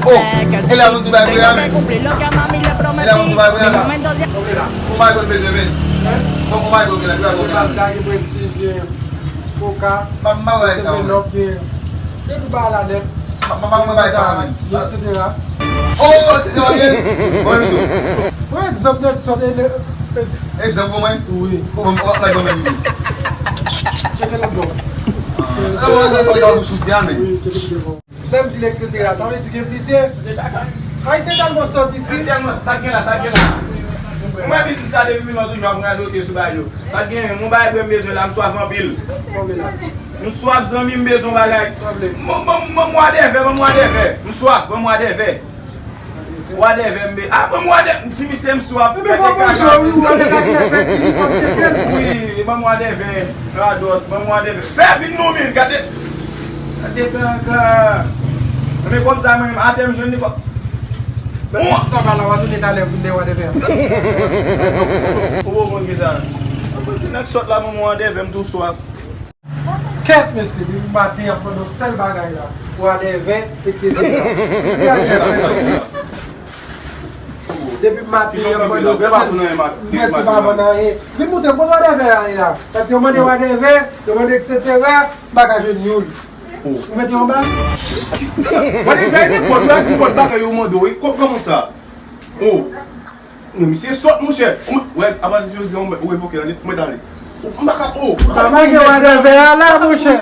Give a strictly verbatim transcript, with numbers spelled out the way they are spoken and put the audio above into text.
Oh, e la moun ki bay priyè a, men. E la moun ki bay priyè a, men. Ou bay konn bezwen, men. Bon, ou bay konn gen la, ki bay konn la, men. Gen prestij, gen koka, gen seven up, gen, gen tout bagay la nèt. M ap bay sa, men. Gen et cetera. Oh, et cetera, gen. Bon, men tou. Pran egzanp de sòt e. Egzanp pou mwen? Wi. Ou ban m, ou ap bay ban mwen tou. Tcheke lòt bò. Ah, sa, sa, sa, sa, bouch ou di a, men. Wi, tcheke lòt bò. Lè m di l et cetera, sa vle di gen plizyè. Ayisyen tèlman sòt isi. Tèlman, sa k gen la, sa k gen la. Mwen biznis sa depi mil an toujou ap radote sou bagay yo. Sa k gen, yon bagay vre m bezwen la, m swaf anpil. M swaf zanmi, m bezwen yon bagay. Ban m, ban m, ban m wadèvè, ban m wadèvè. M swaf, ban m wadèvè. Wadèvè m be-, a, ban m wadè-, m di misye m swaf. Epi fò manje wi, wadèvè ki fè ti misye m tete l. Wi, ban m wadèvè, radòt, ban m wadèvè. Fè vin non men, gade. Gade kaka. Men kòm sa mwen menm, atè m jwenn li kòm. Bon. Sa va la, w a tounen talè pou n de wadèvè. Ou bon konn ki sa. Nèg sòt la, ban m wadèvè, m tou swaf. Kèt mesye, depi maten y ap mande yon sèl bagay la. Wadèvè, et cetera. Depi maten y ap mande yon sèl, mèt ou pa vann anyen. Vin montre m kote wadèvè a ye la. Paske yo mande wadèvè, yo mande et cetera, m pa ka jwenn youn. Ou mete yo anba? Wadèvè, nenpòt, yo di nenpòt bagay yo mande w, wi. Kò-, kòman sa? Oh. Men misye sòt, monchè. Ou m-, wè, apati de jodi a, ou revoke l, ou mèt ale. Ou, m pa ka, oh, m pa ka. Pa make wadèvè a la, monchè.